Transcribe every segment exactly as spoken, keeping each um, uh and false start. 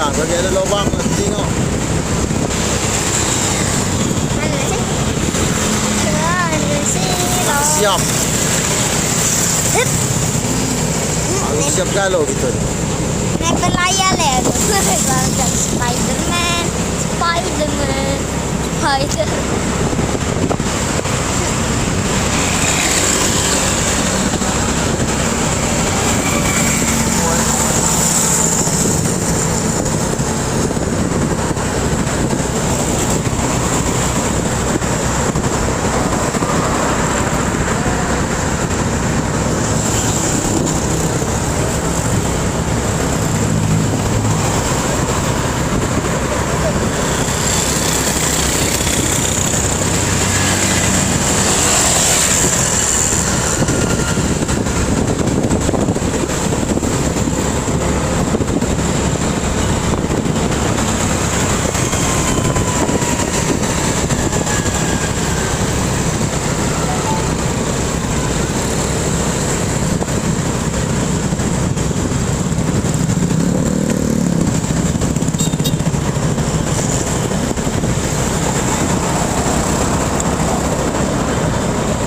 Nah, bagi ada lubang, tengok. Mana sih? Coba, mana sih? Siap. Hup. Harus siap galo kita ni. Naik belayar lah. Spiderman, Spiderman, Spiderman.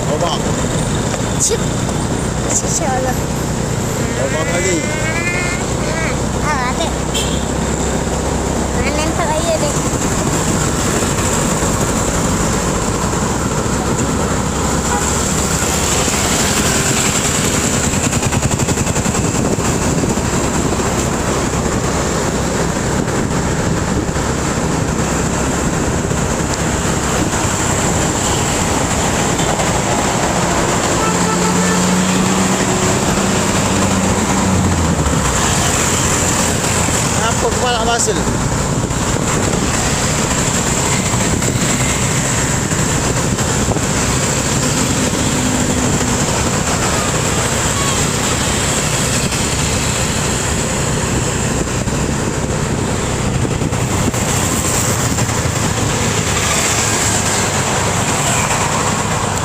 Lobang. Cip. Masya Allah. Lobang lagi. Ah, ada. Nah, nempel aja deh. Apo kepala Basil?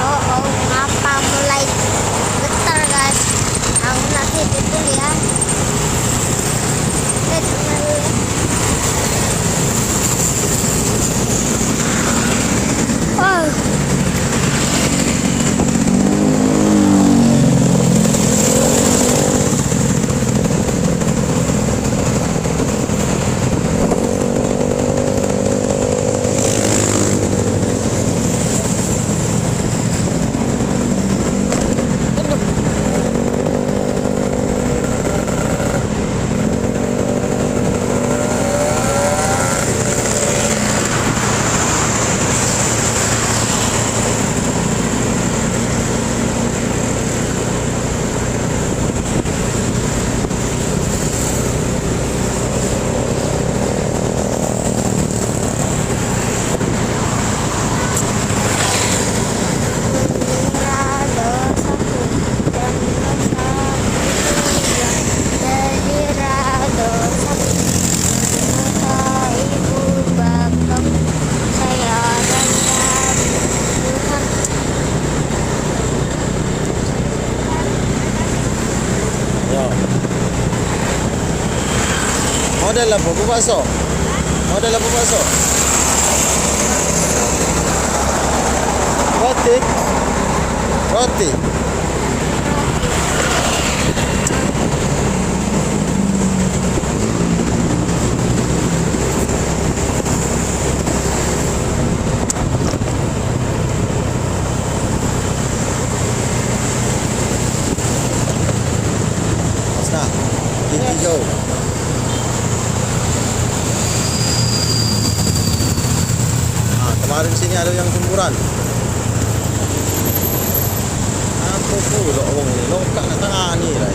Oh, oh, ngapa mulai getar, guys? Aku nak tidur dulu ya. Tidur dulu. Oh. Yo. Model apo? Bubaso. Model apo bubaso? Roti. Roti. Nah, titik hijau. Nah, kemarin sini ada yang kuburan. Apo pulo wong ni, lokak nak tangani lah.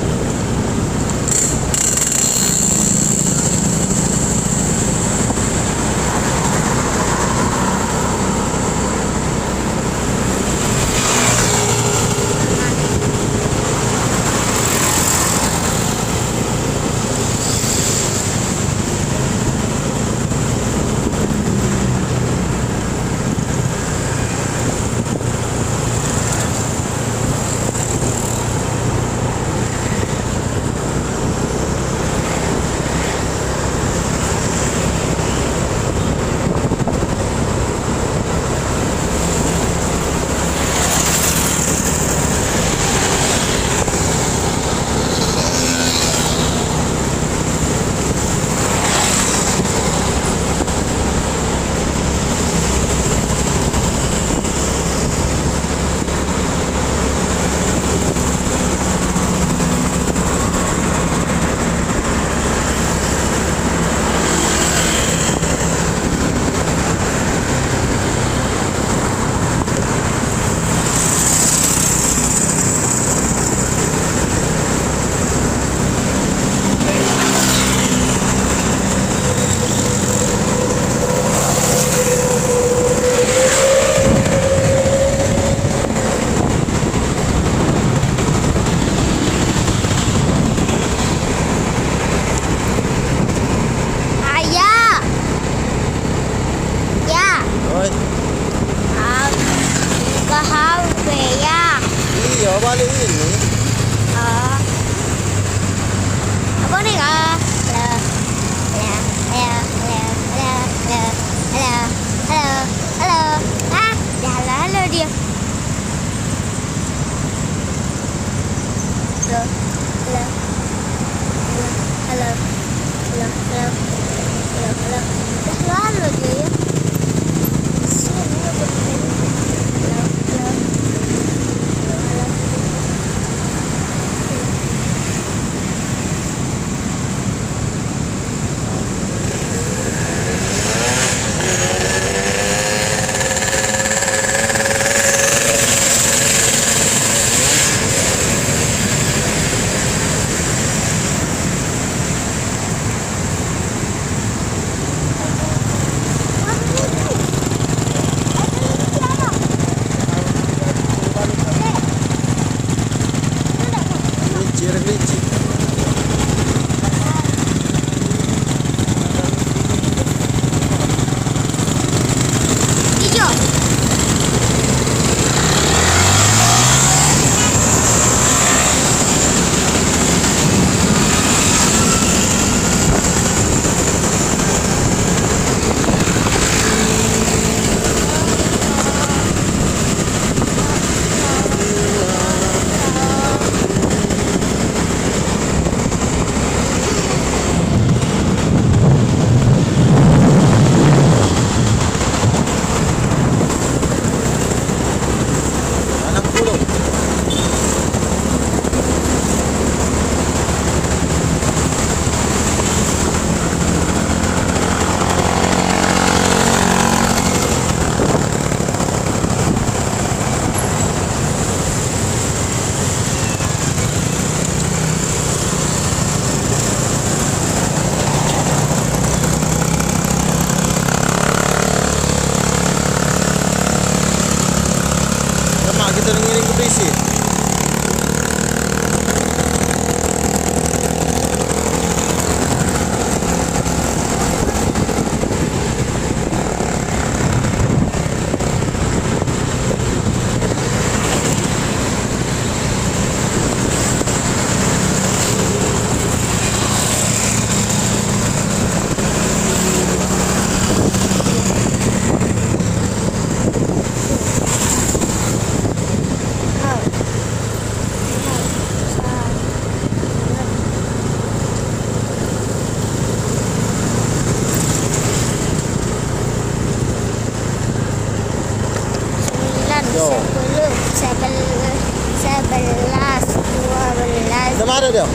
Tiga belas,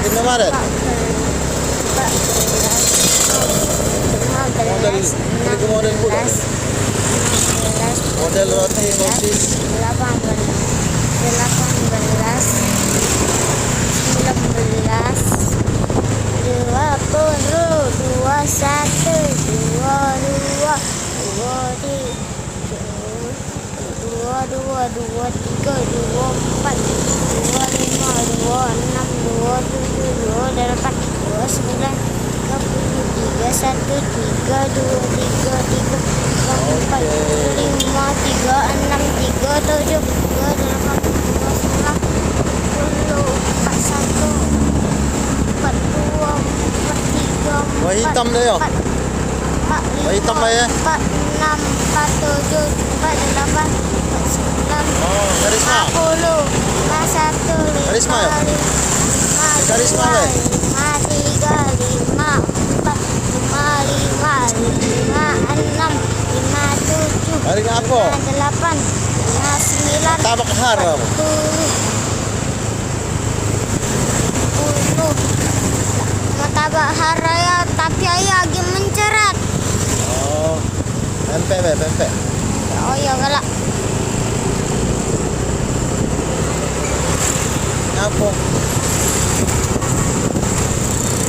empat belas, empat belas, lima belas, enam belas, model roti, sosis, delapan belas, delapan belas, sembilan belas, dua puluh, dua satu, dua dua, dua tiga. Dua, dua, dua tiga, dua empat, dua lima, dua enam, dua tujuh, dua delapan, dua sembilan, tiga puluh, tiga satu, tiga dua, tiga tiga, tiga empat, tiga lima, tiga enam, tiga tujuh, tiga delapan, tiga sembilan, tiga puluh, empat satu, empat dua, empat tiga, empat, hitam dah, ya? Empat, empat lima, hitam lah, ya? Empat enam, empat tujuh, empat delapan, empat sembilan, oh, karisma, lima puluh, lima satu, karisma, ya? Lima lima, karisma, dua, ya? Lima tiga, lima empat, lima lima, lima enam, lima tujuh, hari apa? Lima delapan, lima sembilan, tabak haram, empat puluh. Puluh. Martabak haraya, tapi ayo lagi menceret. Oh, pempek be, pempek. Oh, iya galak. Ngapo?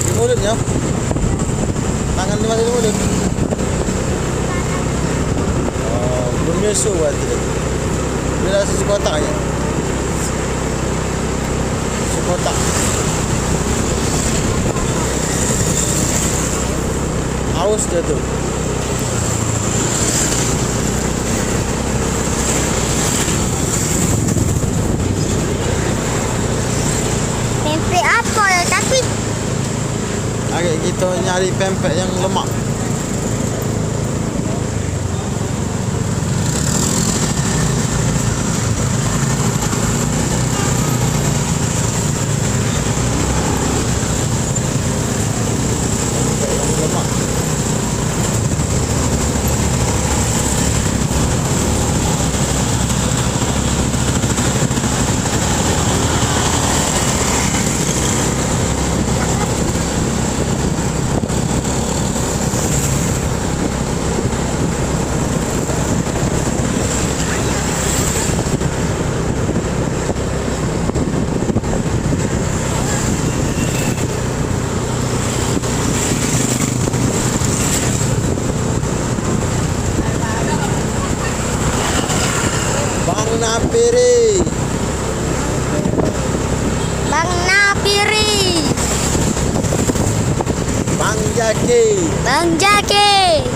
Di mulutnyo? Tangan di mano, di mulut? Oh, belum nyusu berarti. Beli lah susu kotak aja. Susu kotak. Aus dia tu. Pempek apa ya, tapi? Agak kita nyari pempek yang lemak. Bang Napiri. Bang Napiri. Bang Jaki. Bang Jaki.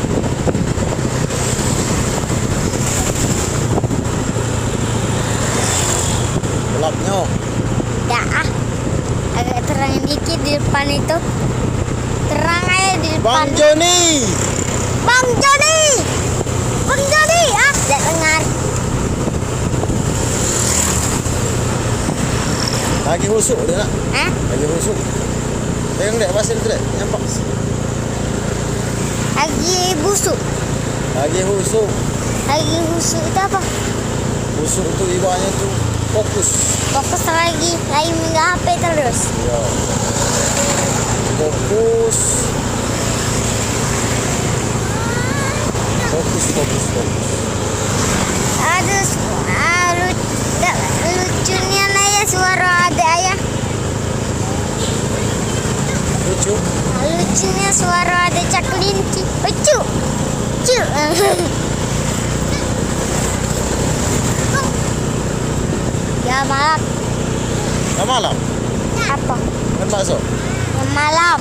Gelapnyo. Dak ah. Agak terang dikit di depan itu. Terang aja di depan. Bang Joni. Bang Joni. Bang Joni. Ah, dak dengar. Lagi husuk dia nak. Hah? Lagi husuk. Tengok dek, pasir tu dek. Nampak. Lagi busuk. Lagi husuk. Lagi husuk itu apa? Husuk tu ibaratnyo tu fokus. Fokus lagi, lagi main H P terus. Yo. Fokus. Fokus, fokus, fokus. Aduh, su- ah, lu- dak, lucu nian ya suara adek ayah. Lucu. Lucunya suara ada cak kelinci. Lucu. Lucu. Ya, malam. Dah malam? Apa? Kan bakso? Ya, malam.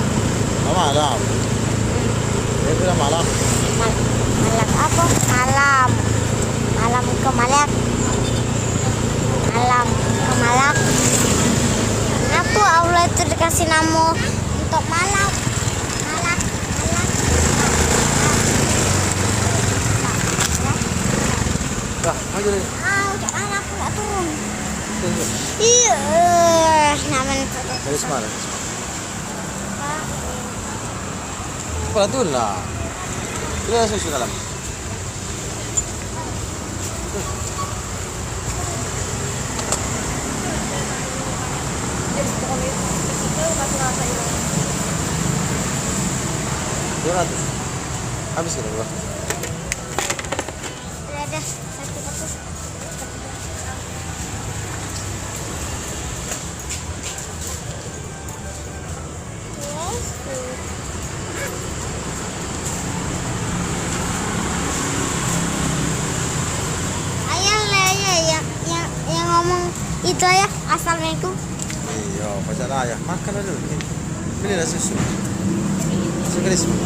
Dah malam. Ya, itu dah malam. Mal- malam apa? Malam. Malam ke malam. Malam ke malam. Ngapo Allah itu dikasih namo untuk malam? Malam, malam. Dah, maju deh. Ah, ucap malam pula turun. Turun. Iya, namanya. Dari semana? Apalah tu lah. Dia susu dalam. Dua ratus. Habis kita dua. Dadah, satu ratus. Ayah lah, ayah yang, yang, yang ngomong itu, ayah. Assalamualaikum. Iyo, pacak lah, ayah. Makan dulu. Belilah susu. Susu Krisma.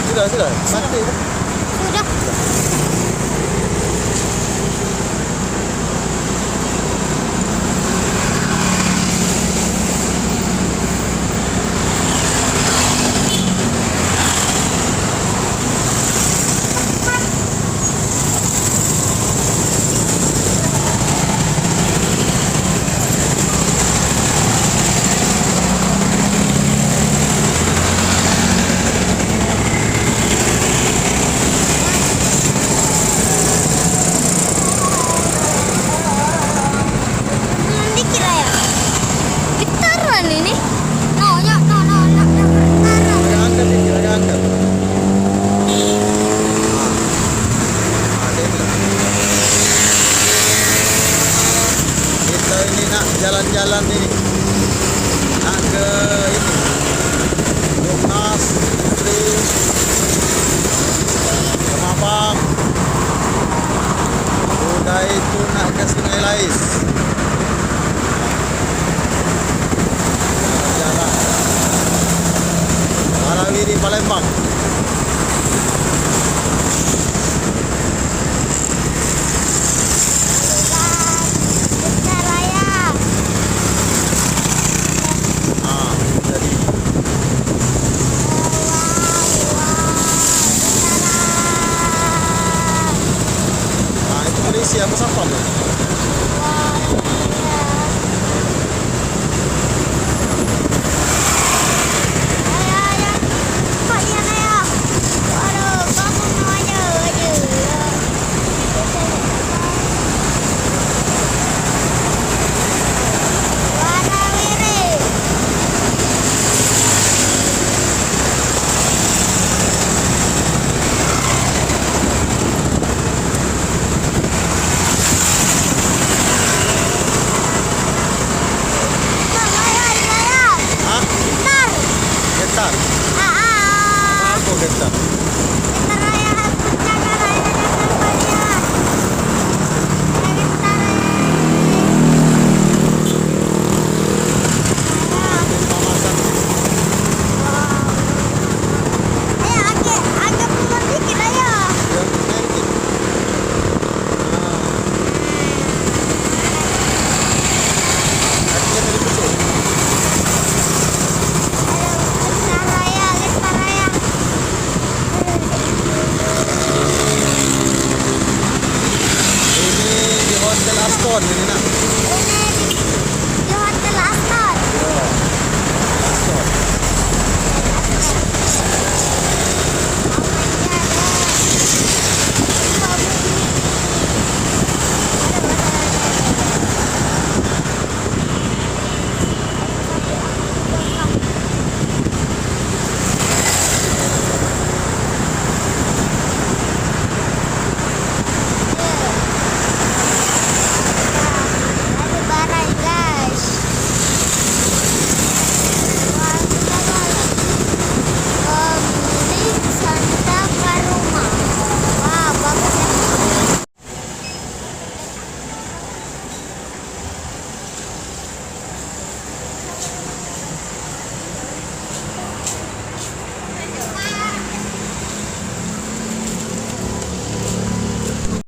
Sudah, sudah. Mati dah. Sudah. Dikit lah ya. Getaran ini. No, ya, no, no, no, no, getaran. Agak angkat dikit, agak angkat. Nah. Nah, dia bilang. Kita ini nak jalan-jalan ini. Nak ke ini. Monas, Putri, Semarang. Udah itu nak ke Sungai Lais. Jalan. Warawiri Palembang. Ah, jadi. Ah, itu polisi apa satpam ya? Hah? Getar. Apa aku getar?